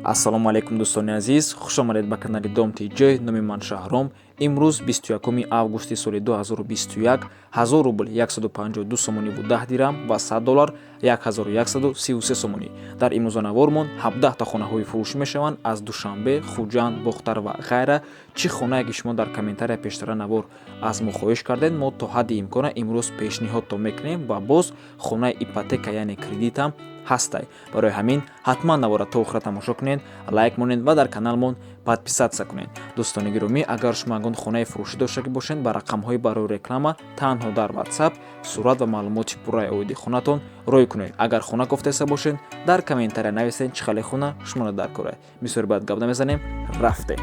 Ассалому алайкум, дӯстони азиз, хушомадед ба канали Дом ТЖ. Номи ман Шаҳром. Имрӯз 21 августи соли 2021, 1000 рубл 152 сомониву 10 дирам ва 100 доллар 1133 сомонӣ. Дар имрӯза 17 та хонаҳои фурӯшӣ мешаванд аз Душанбе, Хуҷанд, Бохтар ва ғайра. Чӣ хонае ки шумо дар комментария пештара навор аз мо хоҳиш кардед, мо то ҳадди имкона имрӯз пешниҳодтон мекунем ва боз хонаи ипотека, яъне кредитам ҳастай. Барои ҳамин ҳатман навора то охира тамошо кунед, лайк монед ва дар каналмон подписаться кунед. Дӯстони гиромӣ, агар шумо ягон хонаи фурӯшӣ доштагӣ бошед, ба рақамҳои барои реклама танҳо дар WhatsApp сурат ва маълумоти пурраи оиди хонатон рой кунед. Агар хона кофтеста бошед, дар комментария нависед, чӣ хеле хона шуморо дар кора. Бисёр баъд гап намезанем, рафтем.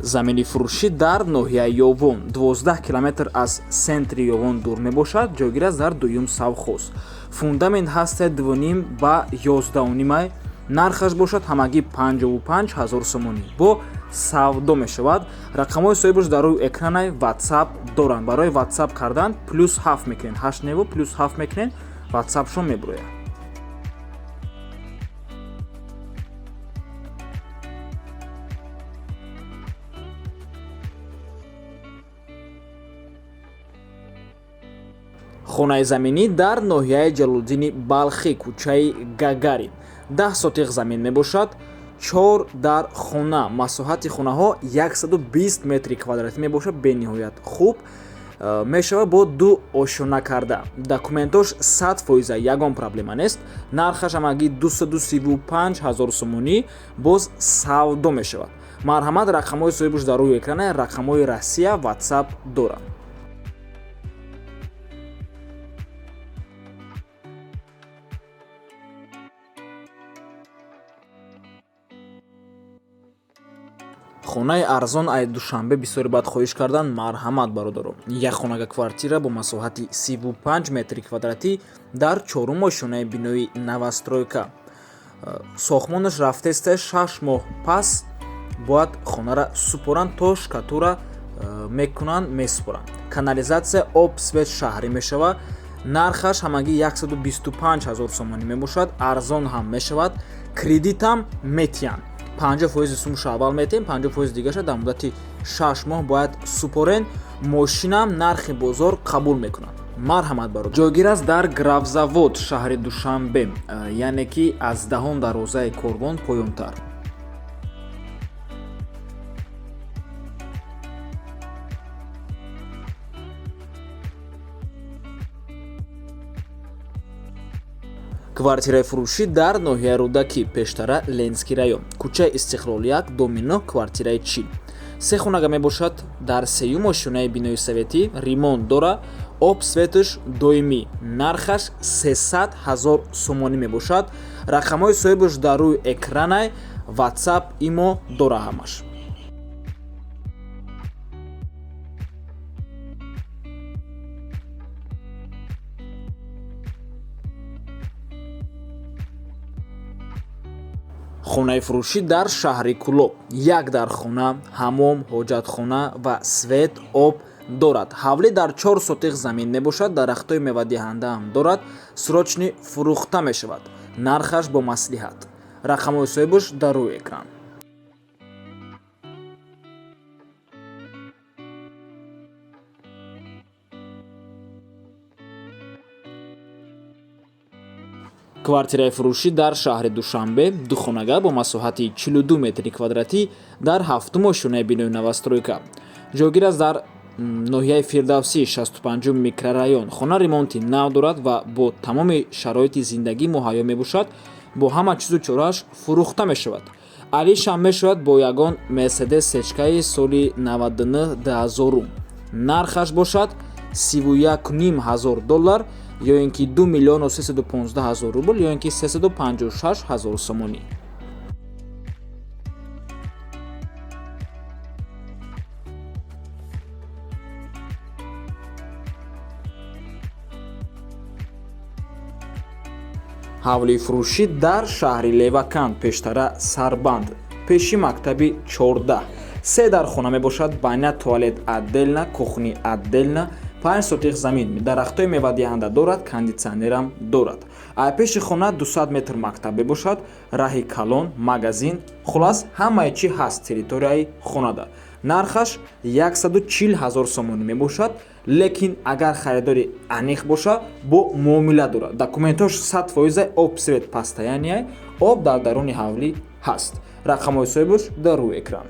Замини фурӯшӣ дар ноҳияи Ёвон, 12 километр аз центри Ёвон дур мебошад, ҷойгир аст дар дуюм совхоз. Фундамент ҳаста 2,5 ба 11,5, нархаш бошад ҳамагӣ 55 ҳазор сомонӣ, бо савдо мешавад. Рақамҳои соҳибаш дар рӯи экранаи, WhatsApp доранд. Барои WhatsApp кардан плюс ҳафт мекунед, ҳашт неву плюс ҳафт мекунед, WhatsAppшон мебурояд. Хонаи заминӣ дар ноҳияи Ҷалолиддини Балхӣ, кӯчаи Гагарин, 10 сотиқ замин мебошад, чор дар хона, масоҳати хонаҳо 120 метри квадратӣ мебошад. Бениҳоят хуб мешавад бо ду ошёна карда. Документош 100%, ягон проблема нест. Нархаш ҳамагӣ 235 ҳазор сомонӣ, боз савдо мешавад. Марҳамат, рақамҳои соҳибаш дар рӯи экрана, рақамҳои Россия, WhatsApp дорад. Хонаи арзон ай Душанбе бисёре баъд хоҳиш кардан. Марҳамат, бародаро, як хонага квартира бо масоҳати 35 метри квадратӣ дар чорум ошёнаи бинои новостройка. Сохтмонаш рафтеста, 6 моҳ пас бояд хонара супоранд, то штукатурка мекунанд, месупоранд. Канализатсия, об, свет шаҳрӣ мешавад. Нархаш ҳамагӣ 125 ҳазор сомонӣ мебошад, арзон ҳам мешавад, кредитам метиҳанд. 50% сумша аввал метиҳем, 50% дигаша дар муддати 6 моҳ бояд супорен. Мошинам нархи бозор қабул мекунад. Марҳамат, бародар. Ҷойгир аст дар Графзавод, шаҳри Душанбе, яъне ки аз даҳум дарвозаи корвон поёнтар. Квартираи фурӯшӣ дар ноҳияи Рӯдакӣ, пештара Ленинский район, кӯчаи Истиқлол 1, доми 9, квартираи 40, се хонага мебошад, дар сеюм ошёнаи бинои советӣ, ремонт дора, об, светаш доимӣ. Нархаш 300 ҳазор сомонӣ мебошад. Рақамҳои соҳибаш дар рӯи экранай, WhatsApp, имо дора ҳамаш. Хонаи фурӯшӣ дар шаҳри Кӯлоб, як дар хона, ҳамом, ҳоҷатхона ва свет, об дорад. Ҳавлӣ дар 4 сотиқ замин мебошад, дарахтҳои мевадиҳандаам дорад. Срочно фурӯхта мешавад, нархаш бо маслиҳат. Рақамҳои соҳибаш дар рӯи экран. Квартираи фурӯшӣ дар шаҳри Душанбе, духонага бо масоҳати 42 метри квадратӣ дар ҳафтум ошёнаи бинои новостройка, ҷойгир аст дар ноҳияи Фирдавсӣ, 65 микрорайон. Хона ремонти нав дорад ва бо тамоми шароити зиндагӣ муҳайё мебошад. Бо ҳама чизу чорааш фурӯхта мешавад. Алишам мешавад бо ягон Мерседес сечкаи соли 99 2000. Нархаш бошад 31,5 ҳазор доллар ё ин ки 2 миллиону 315 ҳазор рубл ё ин ки 356 ҳазор сомонӣ. Ҳавлии фурӯшӣ дар шаҳри Леваканд, пештара Сарбанд, пеши мактаби 14, се дар хона мебошад. Баня, туалет отдельно, кухни отдельно. 5 сотих замин, дарахтҳои мевадиҳанда дорад, кондитсионерам дорад. Ай пеши хона 200 метр мактаб мебошад, раҳи калон, магазин, хулас ҳамаи чӣ ҳаст территорияи хонада. Нархаш 140 000 сомонӣ мебошад, лекин агар харидори аниқ боша, бо муомила дорад. Документҳош 100% об, свет постоянный, об дар даруни ҳавлӣ ҳаст. Рақамҳои соҳибаш дар рӯи экран.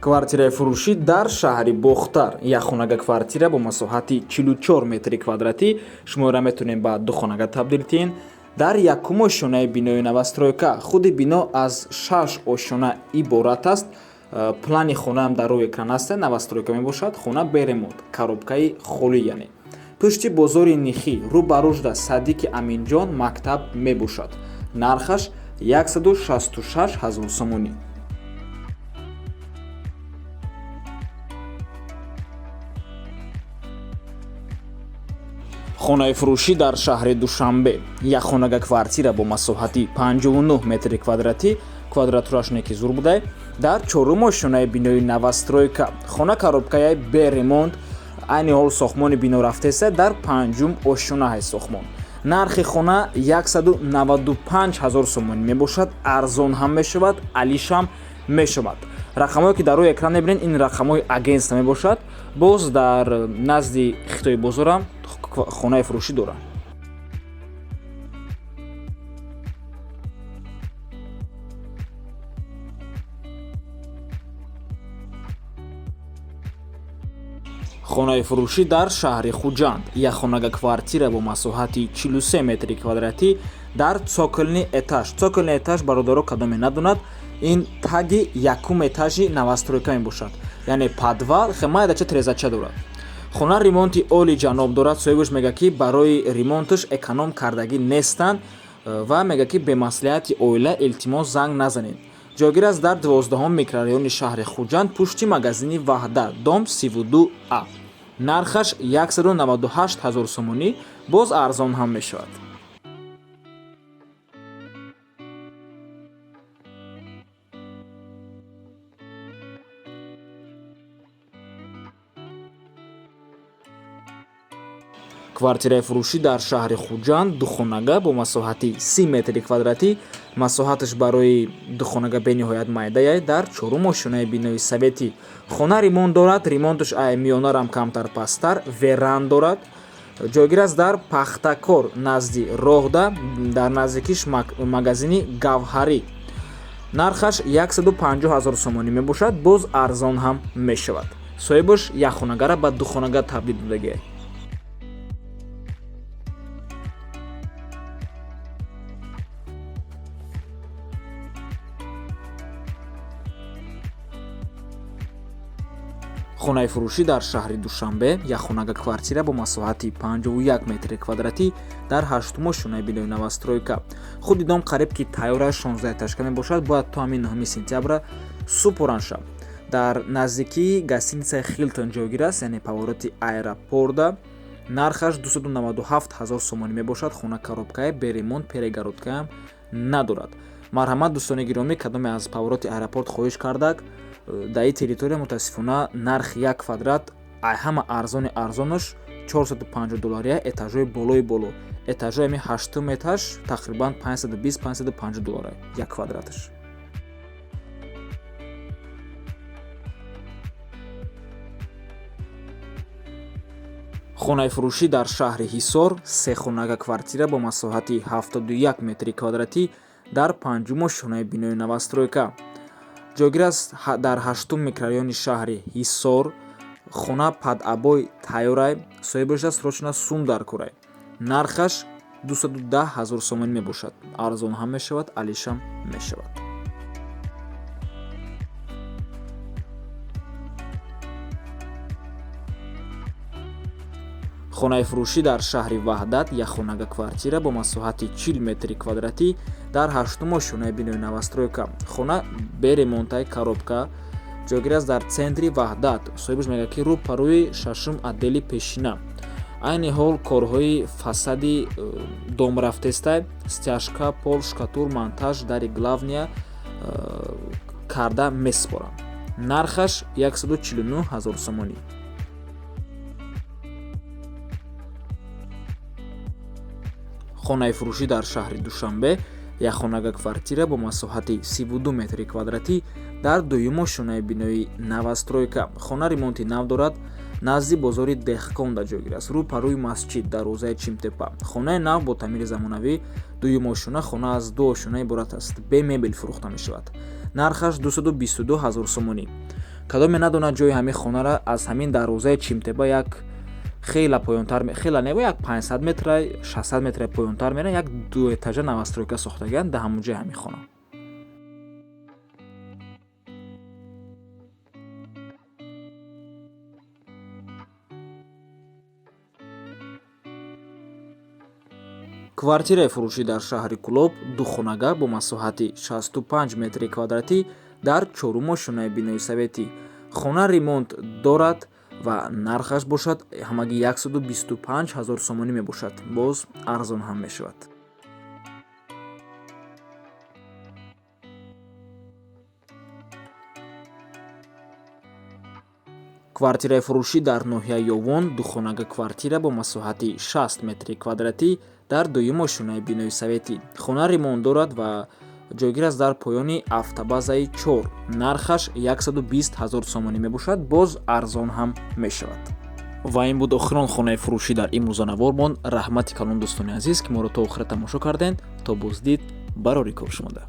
Квартираи фурӯшӣ дар шаҳри Бохтар, якхонага квартира бо масоҳати 44 метри квадратӣ. Шуморо метавонем ба духонага табдил диҳем. Дар якум ошёнаи бинои новостройка. Худи бино аз 6 ошёна иборат аст. Плани хонаам дар рӯи экран аст, новостройка мебошад. Хона бе ремонт, коробкаи холӣ, яъне пушти бозори Нихӣ, рӯ ба рушда садики Аминҷон мактаб мебошад. Нархаш 166 000 сомонӣ. Хонаи фурӯшӣ дар шаҳри Душанбе, якхонага квартира бо масоҳати 59 метри квадратӣ, квадратураш неки зур будай, дар чорум ошёнаи бинои новостройка. Хона коробкаи бе ремонт, айни ҳол сохтмони бино рафтеста, дар панҷум ошёна ҳаст сохтмон. Нархи хона 195 000 сомонӣ мебошад, арзон ҳам мешавад, алишам мешавад. Рақамҳое ки дар рӯи экран мебинед, ин рақамҳои агентство мебошад. Боз дар назди Хитои бозорам хонаи фурӯшӣ дорад. Хонаи фурӯшӣ дар шаҳри Хуҷанд, якхонага квартира бо масоҳати 43 метри квадратӣ дар цокольный этаж. Цокольный этаж, бародаро, кадоме надонад, ин таги якум этажи новостройка мебошад, яъне подвал, хемайдача трезача дорад. Хона ремонти оли ҷаноб дорад. Соҳибаш мега, ки барои ремонташ эконом кардагӣ нестанд ва мега, ки бемаслиҳати оила илтимос занг назанед. Ҷойгир аст дар 12 микрорайони шаҳри Хуҷанд, пушти магазини Ваҳдат, дом 32 а. Нархаш 198 000 сомонӣ, боз арзон ҳам мешавад. Квартираи фурӯшӣ дар шаҳри Хуҷанд, духонага бо масоҳати 30 метри квадратӣ. Масоҳаташ барои духонага бениҳоят майдаяй, дар чорум ошёнаи бинои советӣ. Хона ремонт дорад, ремонташ ай миёнарам камтар пасттар, веранд дорад. Ҷойгир аст дар Пахтакор, назди роҳда, дар наздикиш магазини Гавҳарӣ. Нархаш 150 000 сомонӣ мебошад, боз арзон ҳам мешавад. Соҳибаш якхонагара ба духонага табдил додагиай. Хонаи фурӯшӣ дар шаҳри Душанбе, якхонага квартира бо масоҳати 51 метри квадратӣ дар ҳаштум ошёнаи бинои новостройка. Худи дом қариб ки тайёра, 16 этажка мебошад, бояд то ҳамин 9 сентябра супоранд шав. Дар наздикии гостиницаи Хилтон ҷойгир аст, яъне повороти аэропорда. Нархаш 297 000 сомонӣ мебошад. Хона коробкае, бе ремонт, перегородкаам надорад. Марҳамат, дӯстони гиромӣ, кадоме аз повороти аэропорт хоҳиш кардак, дар ин территория мутаассифона нархи як квадрат ай ҳама арзони арзонаш 450 доллария, этажҳои болои боло, этажҳои ами ҳаштум этаж тақрибан 520-550 доллара як квадраташ. Хонаи фурӯшӣ дар шаҳри Ҳисор, сехонага квартира бо масоҳати 71 метри квадратӣ дар панҷум ошёнаи бинои новостройка. Ҷойгир аст дар ҳаштум микрорайони шаҳри Ҳисор. Хона под обои тайёрай, соҳибаша срочно сум дар корай. Нархаш 210 000 сомонӣ мебошад, арзон ҳам мешавад, алишам мешавад. Хонаи фурӯшӣ дар шаҳри Ваҳдат, якхонага квартира бо масоҳати 40 метри квадратӣ дар ҳаштум ошёнаи бинои новостройка. Хона бе ремонтай, коробка, ҷойгир аст дар центри Ваҳдат. Соҳибаш мегӯяд, ки рӯ па рӯи шашум отдели пешина. Айни ҳол корҳои фасади дом рафтестай, стяжка, пол, штукатур, монтаж, дари главный я карда месупоранд. Нархаш 149 000 сомонӣ. Хонаи фурӯшӣ дар шаҳри Душанбе, якхонага квартира бо масоҳати 32 метри квадратӣ дар дуюм ошёнаи бинои новостройка. Хона ремонти нав дорад, назди бозори Деҳқонда ҷойгир аст, рӯ па рӯи масҷид, дарвозаи Чимтепа. Хонаи нав бо таъмири замонавӣ, дуюм ошёна, хона аз ду ошёна иборат аст, бе мебел фурӯхта мешавад. Нархаш 222 000 сомонӣ. Кадоме надонад ҷои ҳамин хонара, аз ҳамин дарвозаи Чимтепа як хела поёнтар, хела не, як 500 метра, 600 метра поёнтар мера, як дуэтажа новостройка сохтагианд, дар ҳамон ҷои ҳамин хона. Квартираи фурӯшӣ дар шаҳри Кӯлоб, духонага бо масоҳати 65 метри квадратӣ дар чорум ошёнаи бинои советӣ. Хона ремонт дорад ва нархаш бошад ҳамагӣ 125 000 сомонӣ мебошад, боз арзон ҳам мешавад. Квартираи фурӯшӣ дар ноҳияи Ёвон, духонага квартира бо масоҳати 60 метри квадратӣ дар дуюм ошёнаи бинои советӣ. Хона ремонт дорад ва ҷойгир аст дар поёни автобазаи 4. Нархаш 120 000 сомонӣ мебошад, боз арзон ҳам мешавад. Ва ин буд охирон хонаи фурӯшӣ дар имрӯза навормон. Раҳмати калон, дӯстони азиз, ки моро то охира тамошо кардед. То боздид, барори кор шумода.